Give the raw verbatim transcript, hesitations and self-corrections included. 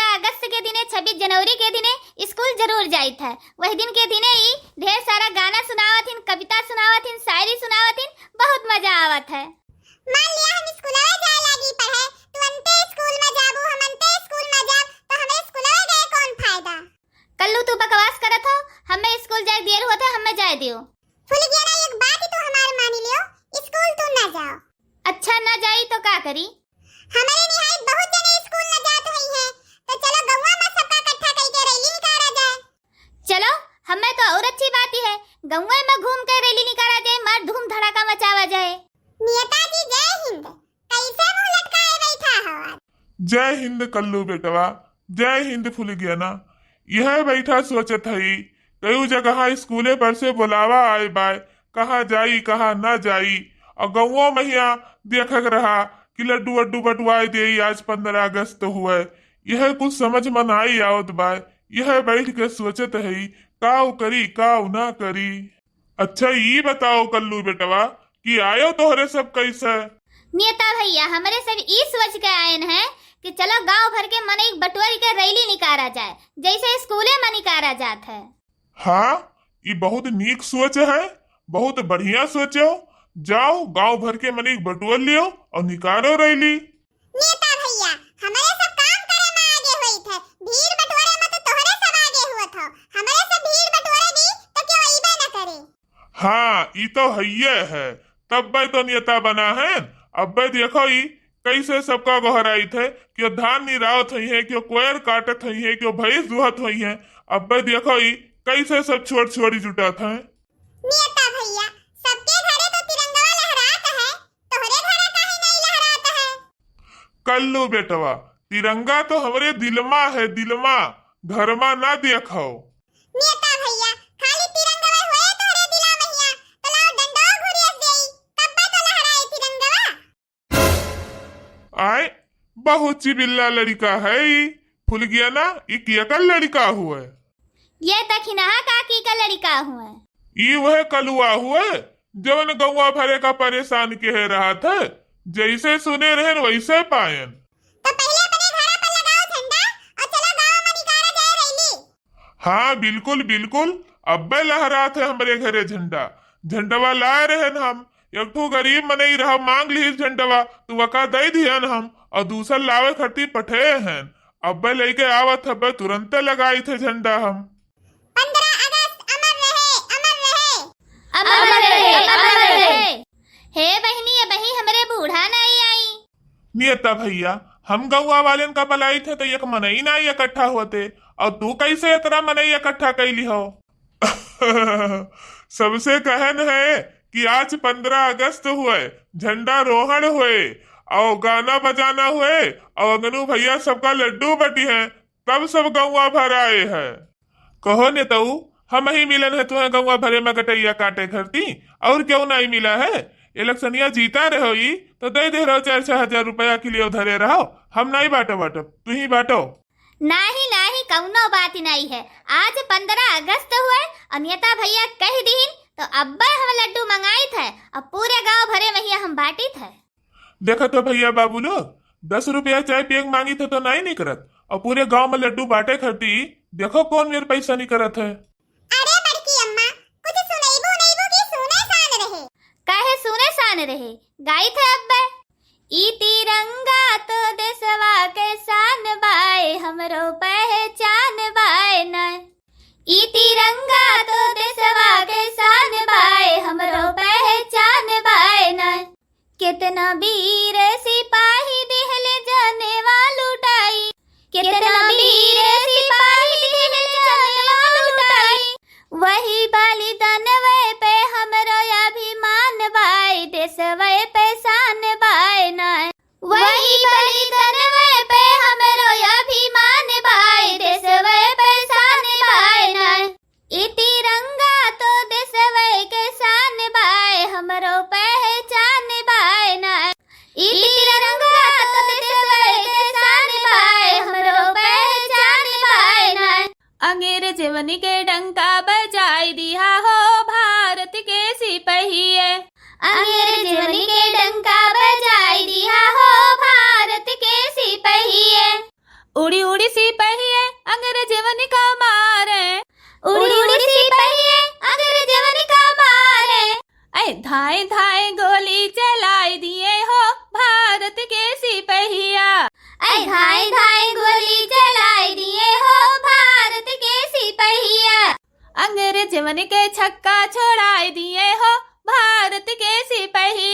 अगस्त के दिने, छब्बीस जनवरी के दिने स्कूल जरूर जाइत है। वही दिन के दिने ई ढेर सारा गाना सुनावत हिन, कविता सुनावत हिन, शायरी सुनावत हिन, बहुत मजा आवत है। मान लिया हम स्कूलवा जाए लागी पढ़े, तू अंते स्कूल में जाबू, हम अंते स्कूल में जाब, तो हमें स्कूलवा गए कौन फायदा? कल्लू, तू बकवास करत हो, हमें स्कूल जाए देर होत है, हमें जाए दियो। फुलगेना, एक बात तू हमार मानी लियो, स्कूल तू ना जाओ। अच्छा ना जाई तो का करी? हमरे निहायत बहुत जने स्कूल ना जात होई हैं, तो चलो गौवा में सबका इकट्ठा कई के रैली निकाला जाए। चलो, हमें तो और अच्छी बात ही है, गौवा में घूम के रैली निकाला जाए, मार धूम धड़ाका मचावा जाए। नेताजी जय हिंद, कैसे मुंह लटकाए बैठा हो आज? जय हिंद कल्लू बेटवा, जय हिंद फुलगेना। यह बैठा सोचत हई, कई जगह स्कूले पर से बुलावा आए बाय, कहाँ जाई, कहाँ ना जाई। और गौवा महिया देखक रहा कि लड्डू वड्डू बटुआए देई, आज पन्द्रह अगस्त हुए। यह कुछ समझ में नाई आवत बाय, यह बैठ के सोचत हई, काउ करी, काउ ना करी। अच्छा, ई बताओ कल्लू बेटवा कि आयो तोहरे सब कैसे? नेता भैया, हमरे सब ई सोच के आयन है कि चलो गांव भर के मनई बटोर के रैली निकारा जाए, जैसे स्कूले में निकारा जात है। हाँ, ई बहुत नीक सोच है, बहुत बढ़िया सोचो। जाओ, गांव भर के मनई बटोर लियो और निकारो रैली। नेता भैया, हमरे सब काम करे में आगे होइत है, भीड़ बटोरे में तो तोहरे सब आगे हुअत हो, हमरे सब भीड़ बटोरे दी तो केहू अइबे न करे। हाँ, ई तो हइये है, तब्बे तो नेता बना है। अब्बे देखो ई कैसे सबका गोहराइत है, क्यों धान निरावत होई है, क्यों कोयर काटत होई है, क्यों भैंस दुहत होई है। अब्बे देखो ई कैसे सब छोड़ छोड़ी जुटात है। नेता भैया, सबके घरे तो तिरंगा लहरात है, तोहरे घरे काहे नहीं लहरात है? कल्लू बेटवा, तिरंगा तो हमरे दिलमा है, दिलमा, घरमा ना देखो। नेता भैया, खाली तिरंगा होए तोहरे दिला महिया, तो लाओ डंडो घुरियस देई, तब्बे तो लहराए तिरंगा। आए, बहुत चिबिल्ला लड़िका है ई। फुलगेना, ई केकर लड़िका हुए? ये दखिनहा काकी का लड़िका हुए। ई वह कलुआ हुए, जवन गौवा भरे का परेशान किहे रहत है। जैसे सुने रहन, वैसे पायन। तो पहिले अपने घरा पर लगाओ झंडा और चलो गाँव में निकाला जाए रैली। हाँ, बिल्कुल, बिल्कुल। अब्बे लहरात है हमरे घरे झंडा। झंडवा लाए रहन हम। एक ठो गरीब मनई रहा, मांग लिहिस झंडवा, तो वका दई दिहन हम, और दूसर लावे खरती पठे हन। अब्बे लइके आवत हब्बे, तुरंते लगाइत है झंडा हम। पन्द्रह अगस्त अमर रहे, अमर रहे। अमर रहे, अमर रहे। हे बहिनी, अबही हमरे बूढ़ा नाई आई। नेता भैया, हम गौवा वालेन का बलाइत है तो एक मनई नाई इकट्ठा होते, और तू कैसे इतना मनई इकट्ठा कैली हो? सबसे कहन है कि आज पन्द्रह अगस्त हुए, झंडा रोहण हुए, और गाना बजाना हुए, और अंगनू भैया सबका लड्डू बटी हैं, तब सब गौवा भर आए हैं। कहो नेतऊ, हमही मिलन है तुहें गौवा भरे में गटैया काटे खरती, और क्यों नाई मिला है? इलेक्शनिया जीता रहो ई, तो दे दे रहो चार छह हजार रुपया के लिए धरे रहो, हम नाई बाटो बाटो, तू ही बाटो। नाही, नाही, कौनो बात नाही है। आज पन्द्रह अगस्त हुए और नेता भैया कह दीन तो अब्बे हम लड्डू मंगाइत है और पूरे गांव भरे महिया हम बांटित है। देखो तो भैया बाबू लोग, दस रुपया चाय पिए के मांगित है तो नहीं निकरत, और पूरे गांव में लड्डू बांटे खरती देखो कौन मेर पैसा निकरत है। अरे बड़की अम्मा, कुछ सुनैबू उनैबू की सुने सान रहे। काहे सुने सान रहे? गाइत है अब्बे। ई तिरंगा तो देसवा के शान बाए, हमरो पहचान बाए न। ई तिरंगा तो देसवा के शान बाए, हमरो पहचान बाए न। केतना वीर सिपाही दिहले जनेवा लुटाई, केतना वीर सिपाही दिहले जनेवा लुटाई। वही बलिदानवे पे हमरो अभिमान बाए, देसवे पे शान बाए ना। वही बलिदानवे पे हमरो अभिमान बाए, देसवे पे शान बाए ना। ई तिरंगा तो देसवे के शान बाए, हमरो पहचान बाए ना। ई तिरंगा तो देसवे के शान बाए, हमरो पहचान बाए ना। अंग्रेजवन के डंका बजाई दिहा हो भारत के सिपहिए। अंग्रेजवन के डंका बजाई दिहा हो भारत के सिपहिए। उड़ी उड़ी सिपहिए धाई धाई गोली चलाई दिए हो भारत के सिपहिया। अंग्रेजवन के छक्का छोड़ाई दिए हो भारत के सिपहिया।